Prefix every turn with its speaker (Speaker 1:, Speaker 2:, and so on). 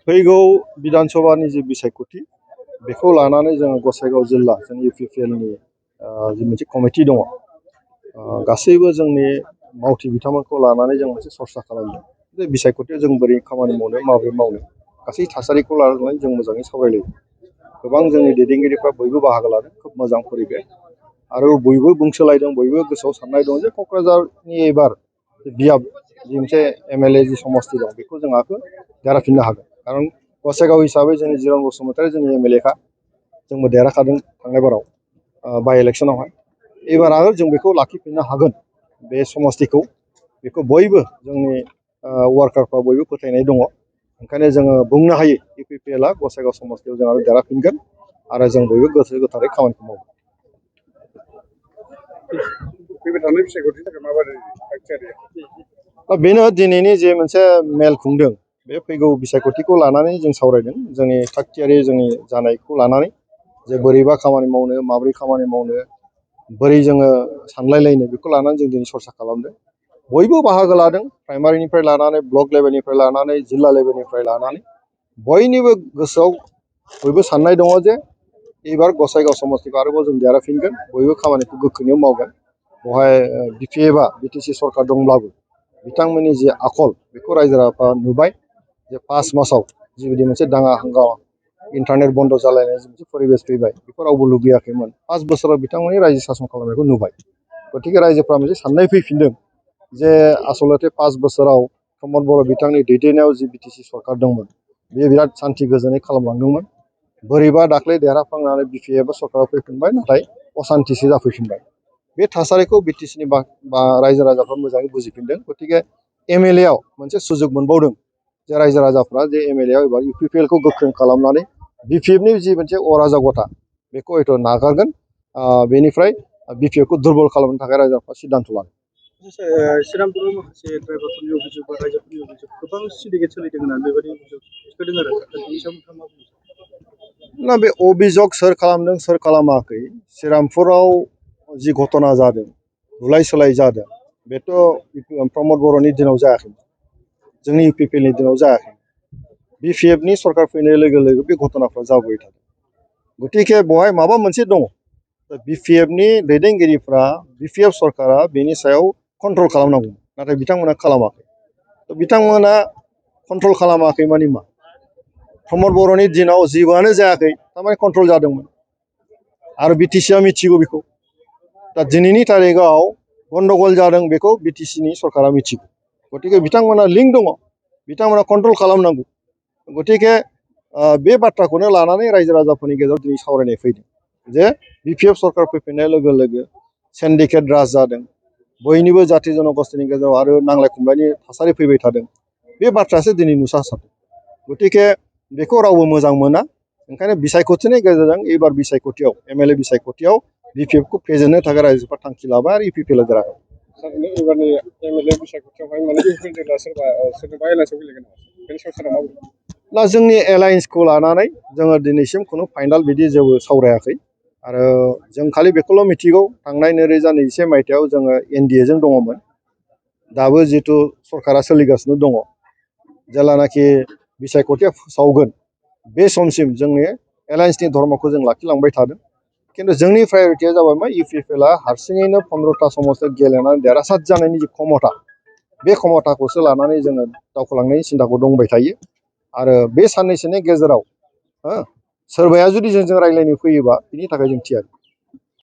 Speaker 1: फैगौ बिधान सभानि जि बिसायख'थि बेखौ लानानै जोङो गसाइगाव जिल्ला जोंनि इउपिपिएलनि जि मोनसे कमिटि दङ गासैबो जोंनि मावथि बिथांमोनखौ लानानै जों मोनसे सरसा खालामदों जे बिसायख'थियाव जों बोरै खामानि मावनो माबोरै मावनो गासै थासारिखौ लानानै जों मोजाङै सावरायलायो गोबां जोंनि दैदेनगिरिफ्रा बयबो बाहागो लादों खोब मोजां परिबेस आरो बयबो बुंसोलायदों बयबो गोसोआव साननाय दं जे क'क्राझारनि एबार बियाब जि मोनसे एमएलए जि समस्ति दं बेखौ जों देरहाफिननो हागोन खारन गसाइगाव हिसाबै जोंनि जिरन बसुमतारी जोंनि एमएलएखा जोंबो देरहाखादों थांनाय बाराव बाय इलेक्सनावहाय एबार आरो जों बेखौ लाखिफिननो हागोन बे समस्तिखौ बेखौ बयबो जोंनि वार्कारफ्रा बयबो फोथायनाय दङ ओंखायनो जोङो बुंनो हायो इउपिपिएलआ गसाइगाव समस्तियाव जों आरो देरहाफिनगोन आरो जों बयबो गोसो गोथारै खामानिखौ मावगोन बेनो दिनैनि जे मोनसे मेल खुंदों बे फैगौ बिसायख'थिखौ लानानै जों सावरायदों जोंनि थागथियारि जोंनि जानायखौ लानानै जे बोरैबा खामानि मावनो माबोरै खामानि मावनो बोरै जोङो सानलायलायनो बेखौ लानानै जों दिनै सरसा खालामदों बयबो बाहागो लादों प्राइमारिनिफ्राय लानानै ब्लक लेभेलनिफ्राय लानानै जिल्ला लेभेलनिफ्राय लानानै बयनिबो गोसोआव बयबो साननाय दङ जे एबार गसाइगाव समस्तिखौ आरोबाव जों देरहाफिनगोन बयबो खामानिखौ गोख्रोङै मावगोन बेवहाय बिपिएफआ बिटिसि सरकार दंब्लाबो बिथांमोननि जि आखल बेखौ रायजो राजाफ्रा नुबाय जे 5 मासाव जिबायदि मोनसे दाङा हांगामा इन्टारनेट बन्द जालायनाय मोनसे परिबेस फैबाय बेखौ रावबो लुबैयाखैमोन 5 बोसोराव बिथांमोननि रायजो सासन खालामनायखौ नुबाय गतिके रायजोफ्रा मोनसे साननाय फैफिनदों जे आसलते 5 बोसोराव प्रमद बर' बिथांनि दैदेननायाव जि बिटिसि सरकार दंमोन बेयो बिराद सान्थि गोजोनै खालामलांदोंमोन बोरैबा दाख्लै देरहाफ्लांनानै बिपिएफ सरकाराव फैफिनबाय नाथाय असान्थिसो जाफैफिनबाय बे थासारिखौ बिटिसिनि रायजो राजाफ्रा मोजाङै बुजिफिनदों गतिके एमएलएआव मोनसे सुजुग मोनबावदों जे रायजो राजाफ्रा जे एमएलएआव एबार इउपिपिएलखौ गोख्रों खालामनानै बिपिएफनि जि मोनसे अराजकता बेखौ हयथ' नागारगोन बेनिफ्राय बिपिएफखौ दुर्बल खालामनो थाखाय रायजोफ्रा सिद्धान्त लादों
Speaker 2: श्रीरामपुराव माखासे ड्राइभारफोरनि अभियोग बा राइजोफोरनि अभियोग गोबां सिन्डिकेट सोलिदों होननानै बेबायदि अभियोग थिखोदों आरो बेनि सायाव नोंथाङा मा बुंनो
Speaker 1: ना बे अभियोग सोर खालामदों सोर खालामाखै श्रीरामपुराव जि घटना जादों बुलाय सोलाय जादों बेथ' प्रमद बर'नि दिनाव जायाखै जोंनि इउपिपिएलनि दिनाव जायाखै बिपिएफनि सरकार फैनाय लोगो लोगो बे घटनाफ्रा जाबोबाय थादों गतिके बेवहाय माबा मोनसे दङ बिपिएफनि दैदेनगिरिफ्रा बिपिएफ सरकारा बेनि सायाव कन्ट्रल खालामनांगौ नाथाय बिथांमोना खालामाखै बिथांमोना कन्ट्रल खालामाखै माने मा प्रमद बर'नि दिनाव जेबोआनो जायाखै थारमाने कन्ट्रल जादोंमोन आरो बिटिसिआ मिथिगौ बेखौ दा दिनैनि तारिखआव गन्डगल जादों बेखौ बिटिसिनि सरकारा मिथिगौ गतिके बिथांमोना लिंक दङ बिथांमोना कन्ट्रल खालामनांगौ गतिके बे बाथ्राखौनो लानानै रायजो राजाफोरनि गेजेराव दिनै सावरायनाय फैदों जे बिपिएफ सरकार फैफिननाय लोगो लोगो सिन्डिकेट राज जादों बयनिबो जाथि जनगोष्ठीनि गेजेराव आरो नांलाय खमलायनि थासारि फैबाय थादों बे बाथ्रायासो दिनै नुसारसारदों गतिके बेखौ रावबो मोजां मोना ओंखायनो बिसायख'थिनि गेजेरजों एबार बिसायख'थियाव एमएलए बिसायख'थियाव बिपिएफखौ फेजेननो थाखाय रायजोफ्रा थांखि लाबाय आरो इउपिपिएलआ देरहागोन
Speaker 3: एबारनि एमएलए बिसायख'थियावहाय माने इउपिपिएलआ सोरजोंबा एलायन्सआव गेलेगोन बेनि सायाव सोरहा मा बुंदों
Speaker 1: ना जोंनि एलायन्सखौ लानानै जोङो दिनैसिम खुनु फाइनाल बिदि जेबो सावरायाखै आरो जों खालि बेखौल' मिथिगौ थांनाय 2021 मायथाइयाव जोङो एनडिएजों दङमोन दाबो जिथु सरकारा सोलिगासिनो दङ जेब्लानाखि बिसायख'थिया फोसावगोन बे समसिम जोंनि एलायन्सनि धर्मखौ जों लाखिलांबाय थादों खिन्थु जोंनि प्रायरिटिया जाबाय मा इउपिपिएलआ हारसिङैनो 15टा समस्तियाव गेलेनानै देरहासार जानायनि जि क्षमता बे क्षमताखौसो लानानै जोङो दावखोलांनायनि सिन्ताखौ दंबाय थायो आरो बे साननैसोनि गेजेराव सोरबाया जुदि जोंजों रायज्लायनो फैयोबा बिनि थाखाय जों थियारि